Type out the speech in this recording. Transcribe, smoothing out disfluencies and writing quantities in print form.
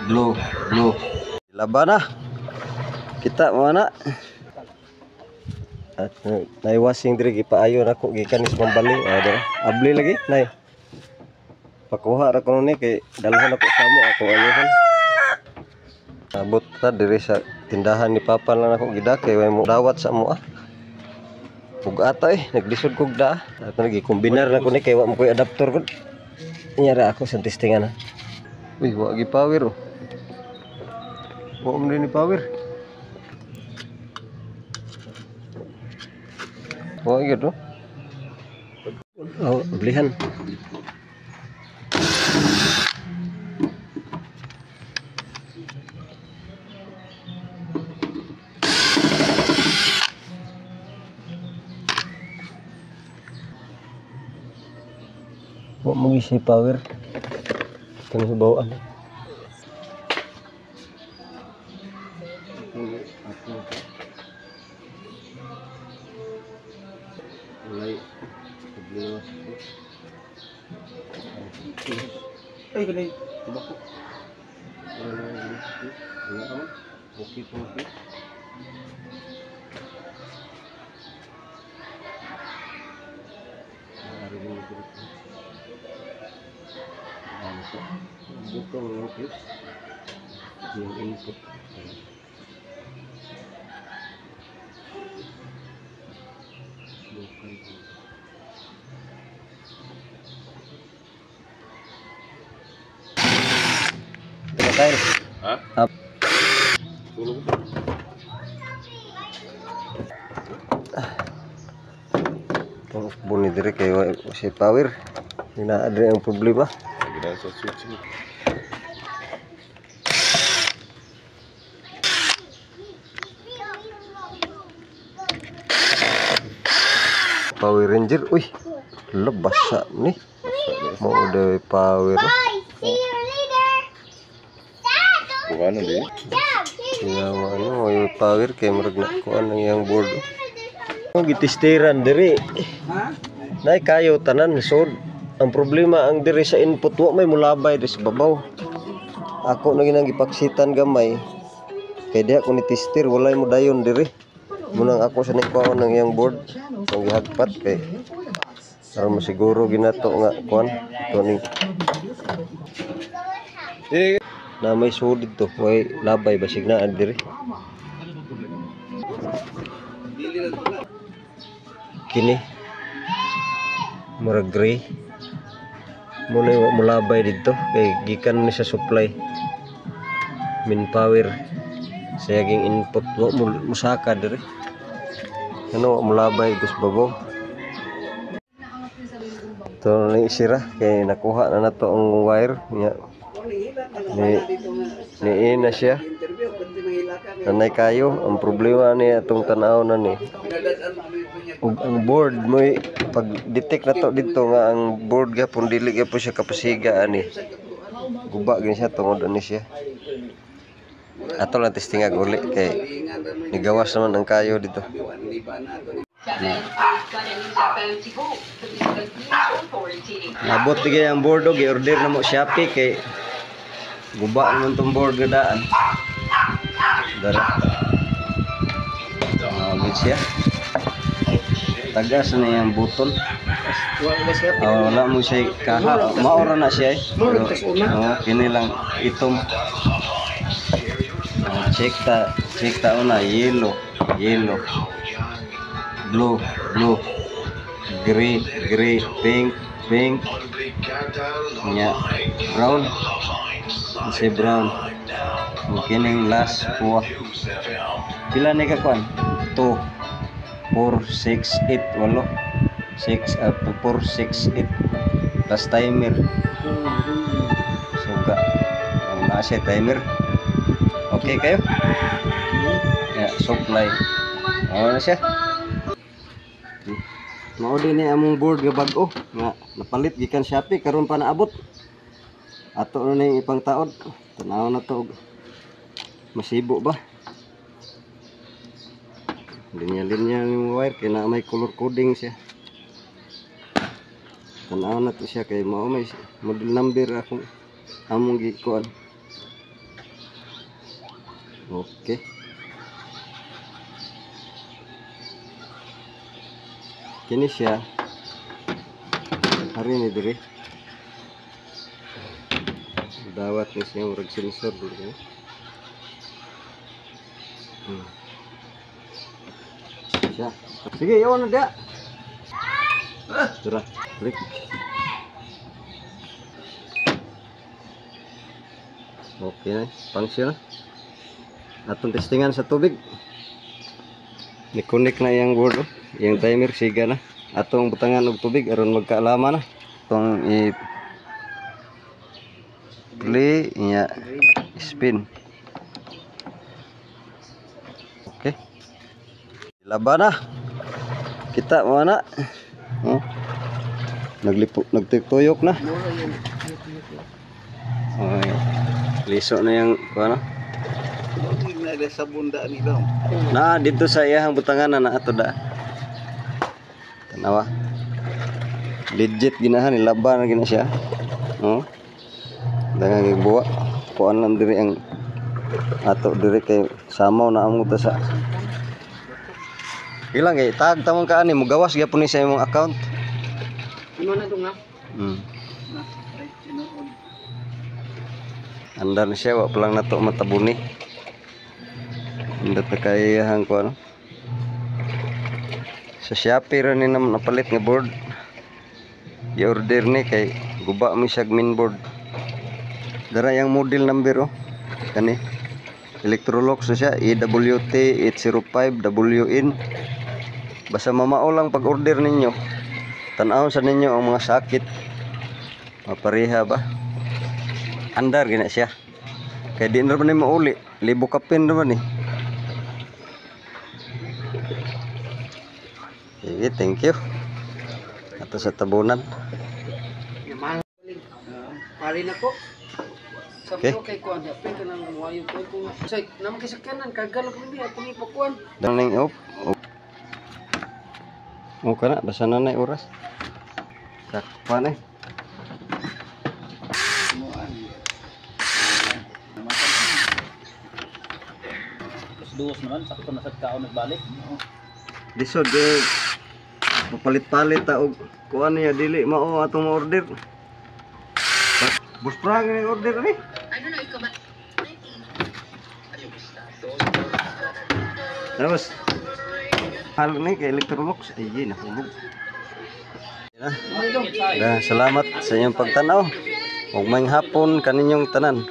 Blue, blue. Laban na. Kita mo na. At naiwasing diri gipaayo nako gikan is Mambali. Ah, dira. Abli lagi, nay. Pakuha ra kuno ni kay dalhon ako sa amo ako ayohon. Abot ta diri sa tindahan ni Papa lang ako gida kay way mo dawat sa amo ah. Bug-ata eh, naglisod kog da. At nagikombinar na ko ni kay wa mo koy adapter ko. Nyara ako sa testingan na. Uy, wa gi power oh. Wa mo ni power. Wa gyud oh. Oh, blihan. Wa mo gi siya power. Kani sa bawaan. Walay problema sa ko. Ay, kanay tabako. Wala na wala ka man. Okay po, okay. Maaari din mo dito. Ano po? Butong ng fuse. Yung input. Bukan. Ito tayo. Ha? Up. Tulog. Itong buni diri kay wa si power. Naa diri ang problema. Lagi na sa switch. Power Ranger. Uy, labasa ni. Mao daw power. Bye. See you later. Dad, don't Kuha na di. Dad, see you Nga ano, may power kay murag na kuan ang iyang board. Oh. Gitistiran diri. Nay kayo tanan sod. Ang problema ang diri sa input wa may mulabay diri sa babaw. Ako na ginang gipaksitan gamay. Kay diha ko ni tester walay mo dayon diri. Munang ako sa nikuhaon ng iyang board. Ang gihagpat kay aron masiguro ginato nga kuan to ni na may sud dito way labay basig naa diri. Kini murag gray mo na wa molabay didto kay gikan ni sa supply main power sa yaging input wa mo musaka diri ano wa molabay dito sa babaw. Ito na isira kay nakuha na nato ang wire nya ni na siya. Nanay kayo ang problema ni atong tan-aw na ni ug ang board mo pag detect na to didto nga ang board gapon dili gyapon siya kapasiga ani guba gini siya tungod ani siya. Ato lang testingag uli kay nigawas naman ang kayo dito. Nabot di ang board og gi-order na mo Shopee kay guba naman tong board nga daan. Dara. Gid siya. Tagas na iyang buton. Wala mo siya kaha. Maura na siya eh. Pero, oh, kini lang itom. Oh, check ta una yellow, yellow. Blue, blue. Gray, gray, pink, pink. Nya, brown. Si brown. Okay ning last po. Pila ni ka kuan? 2 4 6 8 8 6 4 6 8 last timer. Suga. Ang naa siya timer. Okay kayo? Ya, supply. Mao na siya. Mao din ni among board nga bag-o nga napalit gikan Shopee karon pa naabot. Ato na ning ipangtaod. Tan-aw na to og masibo ba. Linya-linya ni wire kay na may color coding siya. Tan-aw na to siya kay mao may model number akong among gikuan. Okay. Kini siya. Hari ni diri. Dawat ni siya murag sensor diri. Siya. Sige, iwan na dia. Tara, break. Okay na, function na. Atong testingan sa tubig. Ni-connect na iyang board, oh. Iyang timer siga na. Atong butangan og tubig aron magkaalaman na. Atong i play iya spin. Okay. Laban na. Kita mo na. Oh. Naglipo, nagtuyok na. Okay. Liso na yung ano? Sa bunda nila. Na dito sa iyahang butangan na ato da. Tanawa. Legit ginahan nilaban na gina siya. Oh. Dangan gigbuwa. Kuan lang diri ang ato diri kay samaw na amo ta sa. Ilang kay tag tamong kaani mo gawas gyapon ni sa imong account. Ano na dong ha? Andar ni siya wa pa lang nato matabuni. Indot na kayahang ko ano. Sa Shopee ra ni naman napalit nga board. I-order ni kay guba mi siya main board. Dara yang model number oh. Kani Electrolux na siya EWT 805 WN. Basta mamao lang pag-order ninyo. Tan-awon sa ninyo ang mga sakit. Mapareha ba? Andar gina siya. Kay di na ni mauli. Libo kapin naman eh. Sige, thank you. Ato sa tabunan. Pari na ko. Okay. Sa kay kuan di apil ka nang muayo ko ko. Say, naman kay sakyanan kagal ko ni ako ni pakuan. Daning op. Okay na, basta na na oras. Sakpan eh. Duos naman, sakto na sa kaon nagbalik. Lisod eh. Papalit-palit ta og kuan niya dili mao atong ma-order. Bus prang ni order ni. Tapos halo ni kay Electrolux ay nahulog. Na, salamat sa inyong pagtanaw. Ug maayong hapon kaninyong tanan.